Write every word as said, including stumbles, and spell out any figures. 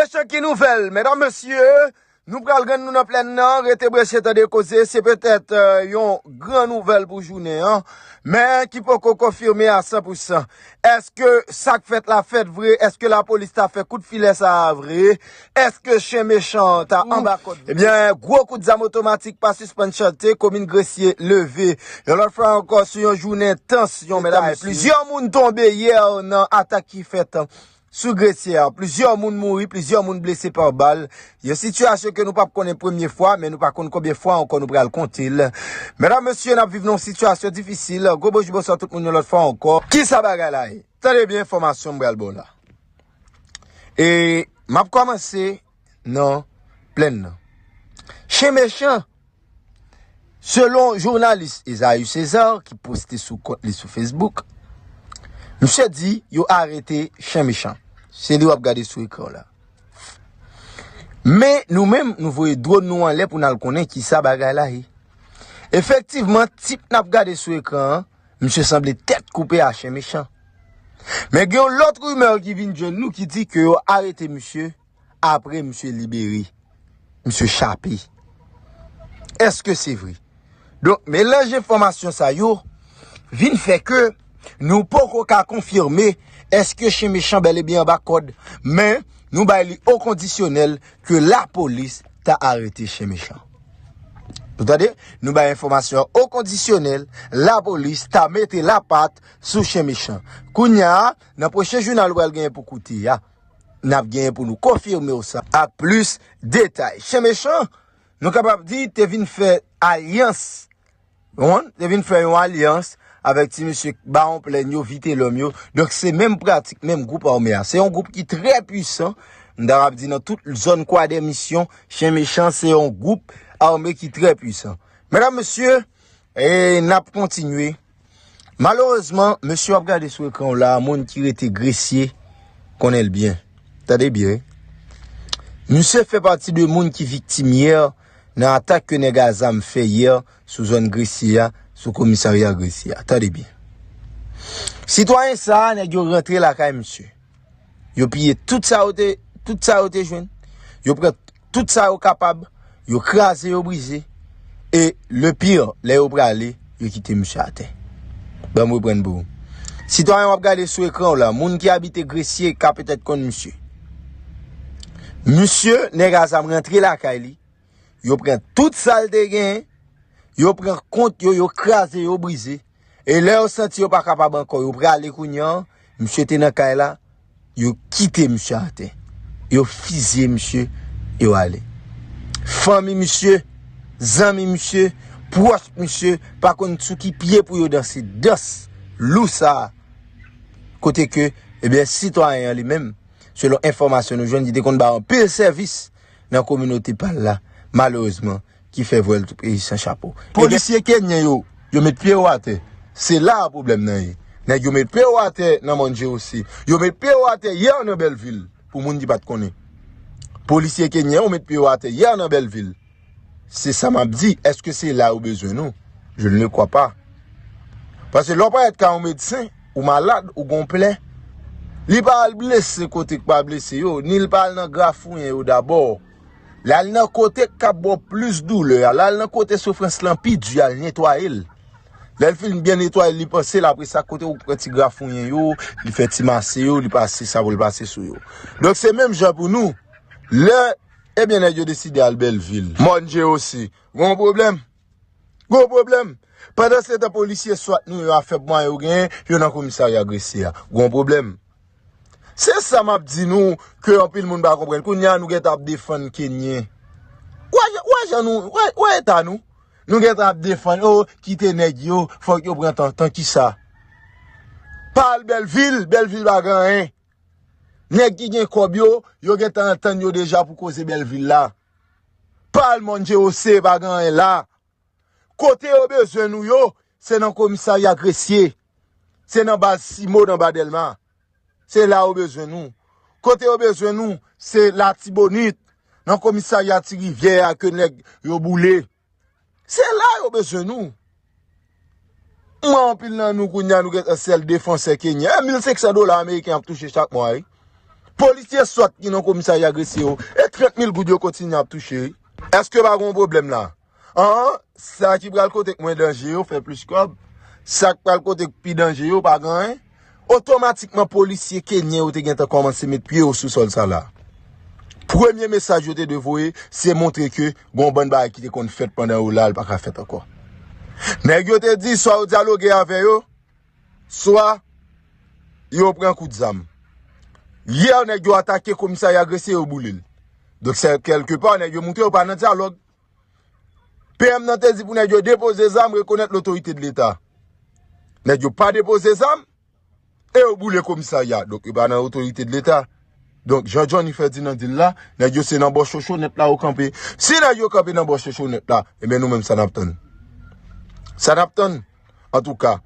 Mesye, ki nouvèl? Medam, mesye, nou pral rann nou nan plèn nan, rete branche tande koze, se petèt, euh, yon gran nouvèl pou jounen an, men ki poko konfime a san pou san. Èske sa k fèt la fèt vre? Èske lapolis ta fè kout filè sa a vre? Èske chen mechan ta anba kòd vre? Ebyen, gwo kout zam otomatik pa sispann chante, komin Gresye leve. Yon lòt fwa ankò, sou yon jounen tansyon, medam, mesye. Plizyè moun tonbe yè nan atak ki fèt sou Gresye a. Plizyè moun mouri, plizyè moun blese pa bal. Yon sitiyasyon ke nou p ap konnen premye fwa, men nou pa konn konbyen fwa ankò nou pral konte l. Medam, mesye, n ap viv nan yon sitiyasyon difisil. Gwo bonjou, bonswa tout moun yon lòt fwa ankò. Kisa bagay la ye? Tande byen enfòmasyon m pral ba w la. E m ap kòmanse nan plèn nan. Chen mechan, selon jounalis Esaü César ki poste sou kont li sou Facebook, misye di yo arete chen mechan. Se li w ap gade sou ekran w la. Men nou menm, nou voye dwòn nou anlè pou n al konnen kisa bagay la ye. Efektivman, tip n ap gade sou ekran an, misye sanble tèt koupe a chen mechan. Men gen yon lòt rimè ki vin jwenn nou ki di ke yo arete misye apre misye libere. Misye chape. Èske se vre? Donk, melanj enfòmasyon sa yo vin fè ke nou poko ka konfime èske chen mechan bèl e byen anba kòd, men nou bay li o kondisyonèl ke lapolis ta arete chen mechan. Ou tande? Nou bay enfòmasyon o kondisyonèl, lapolis ta mete lapat sou chen mechan. Kounye a, nan pwochen jounal ou pral genyen pou koute a, n ap genyen pou nou konfime w sa ak plis detay. Chen mechan, nou kapab di, te vin fè alyans, ou konprann? Te vin fè yon alyans avèk ti mesye Bawon Plèn yo, Vitelòm yo. Donk, se menm pratik, menm gwoup ame a. Se yon gwoup ki trè pwisan. M ta kapab di nan tout zòn Kwadèmisyon, chen mechan, se yon gwoup ame ki trè pwisan. Medam, mesye, e n ap kontinye. Malerezman, mesye w ap gade sou ekran w la, moun ki rete Gresye konnen l byen. Tande byen, wi. Misye fè pati de moun ki viktim yè nan atak ke nèg a zam fè yè sou zòn Gresye a, sou komisarya Gresye a. Tande byen. Sitwayen sa a, nèg yo rantre lakay misye. Yo piye tout sa yo te, tout sa yo te jwenn. Yo pran tout sa yo kapab. Yo kraze, yo brize. E le pire, lè yo prale, yo kite misye atè. Ban m reprann pou ou. Sitwayen w ap gade sou ekran w la, moun ki abite Gresye ka petèt konn misye. Misye, nèg a zam rantre lakay li. Yo pran tout sa l te genyen. Yo pran kont yo, yo kraze, yo brize. E lè yo santi yo pa kapab ankò, yo prale kounye a, misye te nan kay la, yo kite misye atè. Yo fizye misye, yo ale. Fanmi misye, zanmi misye, pwòch misye, pa konn sou ki pye pou yo danse dans lou sa a. Kote ke, ebyen, sitwayen an li menm, selon enfòmasyon nou jwenn, li te konn bay anpil sèvis nan kominote pa l la, malerezman, ki fè vwèl tou peyi san chapo. Ebyen, polisye kenyen yo, yo met pye yo atè. Se la a pwoblèm nan ye. Nèg yo met pye yo atè nan Mòn Jewose. Yo met pye yo atè yè nan Bèlvil, pou moun ki pa t konnen. Polisye kenyen yo met pye yo atè yè nan Bèlvil. Se sa m ap di. Èske se la yo bezwen nou? Je ne le crois pas. Paske lè w parèt ka yon medsen, ou malad, ou gon plè, li pa al blese kote k pa blese yo, ni l pa al nan grafouyen yo dabò. L al nan kote k ap ba w plis doulè a, l al nan kote soufrans lan pi di a, l netwaye l. Lè l fin byen netwaye l, li panse l, apre sa, kote ou pran ti grafouyen yo, li fè ti mase yo, li pase sa pou l pase sou yo. Donk, se menm jan pou nou. Lè, ebyen, nèg yo deside al Bèlvil, Mòn Jewose, gon pwoblèm. Gwo pwoblèm. Pandansetan, polisye swat nou yo a fèb mwayen yo genyen, yo nan komisarya Gresye a. Gwo pwoblèm. Se sa m ap di nou, ke anpil moun pa konprann. Kounye a, nou gentan ap defann kenyen. Wè jan, wè jan nou, wè, wè eta nou. Nou gentan ap defann, o, kite nèg yo, fòk yo pran tan, tan kisa? Pa al Bèlvil, Bèlvil pa gen anyen. Nèg ki gen kòb yo, yo gentan antann yo deja pou koze Bèlvil la. Pa al Mòn Jewose, pa gen anyen la. Kote yo bezwen nou yo, se nan komisarya Gresye. Se nan baz Simo, nan ba Dèlma. Se la yo bezwen nou. Kote yo bezwen nou, se Latibonit, nan komisarya Ti Rivyè a ke nèg yo boule. Se la yo bezwen nou. Mwen, anpil nan nou kounye a, nou gentan sèl defansè kenyen. E mil senk san dola ameriken ap touche chak mwa, wi. Polisye swat ki nan komisarya Gresye yo, e trant mil goud yo kontinye ap touche, wi. Èske pa gen yon pwoblèm la? An, sa ki pral kote k mwen danje yo fè plis kòb, sa k pral kote k pi danje yo pa gen anyen. Otomatikman, polisye kenyen yo te gentan kòmanse met pye yo sou sòl sa la. Premye mesaj yo te dwe voye, se montre ke gen yon bann bagay ki te konn fèt pandan yo la, l pa ka fèt ankò. Nèg yo te di, swa yo dyaloge avè yo, swa yo pran kout zam. Yè, nèg yo atake komisarya Gresye, yo boule l. Donk, se kèlkepa, nèg yo montre yo pa nan dyalòg. P M nan te di pou nèg yo depoze zam, rekonèt lotorite de Leta. Nèg yo pa depoze zam, e yo boule komisarya. Donk, yo pa nan otorite de Leta. Donk, jan Johnny fè di nan dil la, nèg yo se nan bò chochonèt la yo kanpe. Si nèg yo kanpe nan bò chochonèt la, ebyen, nou menm, sa n ap tann? Sa n ap tann? Antouka,